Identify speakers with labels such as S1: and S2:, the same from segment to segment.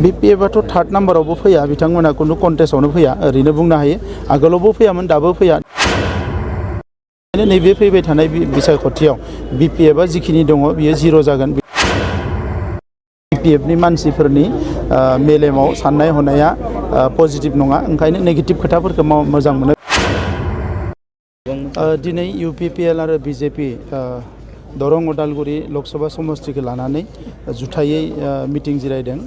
S1: BPFआथ' third नाम्बारावबो फैया बिथांमोना कुनु कन्टेस्टआवनो फैया ओरैनो बुंनो हायो आगोलावबो फैयामोन दाबो फैया नैबे फैबाय थानाय बिसायख'थियाव BPFआ जिखिनि दङ बियो जिर' जागोन BPFनि मानसिफोरनि मेलेमाव साननाय हनाया पजिटिभ नङा ओंखायनो नेगेटिभ खोथाफोरखौ मोजां मोनो दिनै UPPL आरो BJP दरं उदालगुरि लकसभा समस्तिखौ लानानै जुथायै मिटिं जिरायदों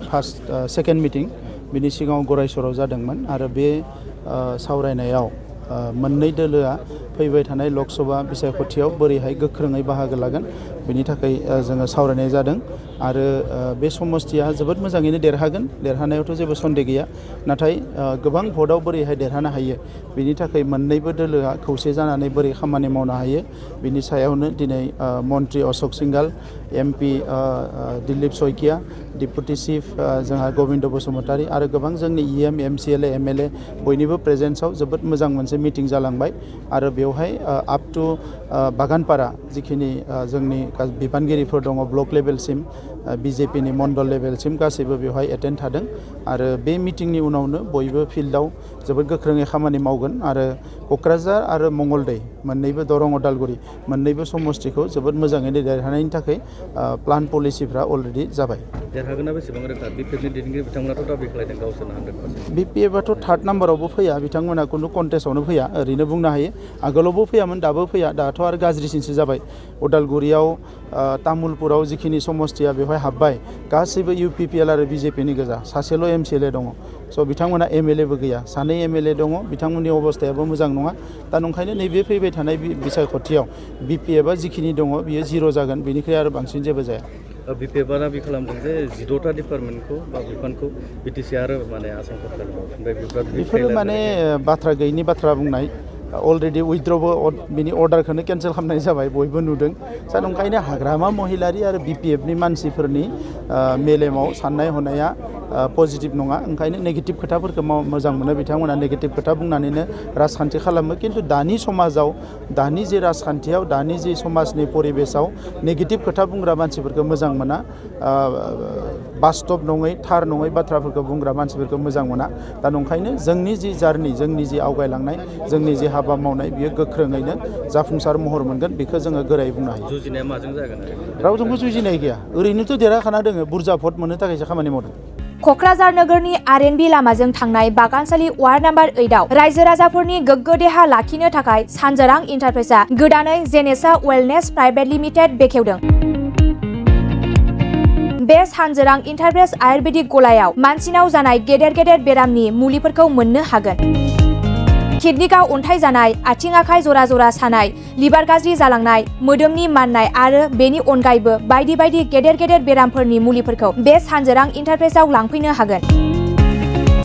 S1: सेकेन्ड मिटिं बिनि सिगाङाव गरायसराव जादोंमोन आरो बे सावरायनायाव मोननै दोलोआ फैबाय थानाय लकसभा बिसायख'थियाव बोरैहाय गोख्रोङै बाहागो लागोन बेनि थाखाय जोङो सावरायनाय जादों आरो बे समस्तिया जोबोद मोजाङैनो देरहागोन देरहानायावथ' जेबो सन्देह गैया नाथाय गोबां भटआव बोरैहाय देरहानो हायो बेनि थाखाय मोननैबो दोलोआ खौसे जानानै बोरै खामानि मावनो हायो बिनि सायावनो दिनै मन्त्रि अशोक सिंघाल MP दिलीप शइकिया डिप्युटि चिफ जोंहा गबिन्द बसुमतारी आरो गोबां जोंनि EM MCLA MLA बयनिबो प्रेजेन्सआव जोबोद मोजां मोनसे मिटिं जालांबाय आरो बेवहाय आप टु बागानपारा जिखिनि जोंनि बिबानगिरिफोर दङ ब्लक लेभेलसिम BJPनि मण्डल लेभेलसिम गासैबो बेवहाय एटेन्ड थादों आरो बे मिटिंनि उनावनो बयबो फिल्डआव जोबोद गोख्रोङै खामानि मावगोन आरो क'क्राझार आरो मंगलदै मोननैबो दरं उदालगुरि मोननैबो समस्तिखौ जोबोद मोजाङैनो देरहानायनि थाखाय प्लान पलिसिफ्रा अलरेडि जाबाय
S2: देरहागोना बेसेबां रोखा BPFनि दैदेनगिरि बिथांमोनाथ' दाबि खालायदों गावसोरनो 100%।
S1: BPFआथ' थार्ड नाम्बारावबो फैया बिथांमोना कुनु कन्टेस्टआवनो फैया ओरैनो बुंनो हायो आगोलावबो फैयामोन दाबो फैया दाथ' आरो गाज्रिसिनसो जाबाय उदालगुरियाव तामुलपुराव जिखिनि समस्तिया बेवहाय हाबबाय गासैबो UPPL आरो BJPनि गोजा सासेल' MCLA दङ स' बिथांमोना MLAबो गैया सानै MLA दङ बिथांमोननि अबस्थायाबो मोजां नङा दा नंखायनो नैबे फैबाय थानाय बिसायख'थियाव BPFआ जिखिनि दङ बियो जिर' जागोन बेनिख्रुइ आरो बांसिन जेबो जाया
S2: BPFआ दाबि खालामदों जे 12टा डिपार्टमेन्टखौ बा बिफानखौ BTC आरो माने आसाम सरकार
S1: बेफोरो माने बाथ्रा गैयिनि बाथ्रा बुंनाय अलरेडि उइथड्रबो बिनि अर्डारखौनो केन्सेल खालामनाय जाबाय बयबो नुदों दा नंखायनो हाग्रामा महिलारि आरो BPFनि मानसिफोरनि मेलेमाव साननाय हनाया पजिटिभ नङा ओंखायनो नेगेटिभ खोथाफोरखौ मोजां मोनो बिथांमोना नेगेटिभ खोथा बुंनानैनो राजखान्थि खालामो खिन्थु दानि समाजाव दानि जे राजखान्थियाव दानि जे समाजनि परिबेसाव नेगेटिभ खोथा बुंग्रा मानसिफोरखौ मोजां मोना बास्तब नङै थार नङै बाथ्राफोरखौ बुंग्रा मानसिफोरखौ मोजां मोना दा नंखायनो जोंनि जि जार्नि जोंनि जि आवगायलांनाय जोंनि जि हाबा मावनाय बियो गोख्रोङैनो जाफुंसार महर मोनगोन बेखौ जोङो गोरायै बुंनो हायो
S2: जुजिनाया माजों जागोन
S1: रावजोंबो जुजिनाय गैया ओरैनोथ' देरहाखाना दोङो बुरजा भट मोननो थाखायसो खामानि मावदों
S3: क'क्राझार नोगोरनि RNB लामाजों थांनाय बागानसालि वार्ड नाम्बार 8आव रायजो राजाफोरनि गोग्गो देहा लाखिनो थाखाय सानजोरां इन्टारप्राइजआ गोदानै जेनेसा वेलनेस प्राइभेट लिमिटेड बेखेवदों बे सानजोरां इन्टारप्राइज आयुर्वेदिक गलायाव मानसिनाव जानाय गेदेर गेदेर बेरामनि मुलिफोरखौ मोननो हागोन किडनिकआव अन्थाइ जानाय आथिं आखाइ जरा जरा सानाय लिभार गाज्रि जालांनाय मोदोमनि माननाय आरो बेनि अनगायैबो बायदि बायदि गेदेर गेदेर बेरामफोरनि मुलिफोरखौ बे सानजोरां इन्टारप्राइजआव लांफैनो हागोन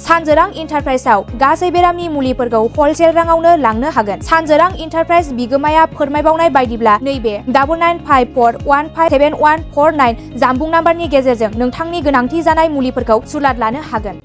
S3: सानजोरां इन्टारप्राइजआव गासै बेरामनि मुलिफोरखौ हलसेल राङावनो लांनो हागोन सानजोरां इन्टारप्राइज बिगोमाया फोरमायबावनाय बायदिब्ला नैबे 9954157149 जानबुं नाम्बारनि गेजेरजों नोंथांनि गोनांथि जानाय मुलिफोरखौ सुलाद लानो हागोन।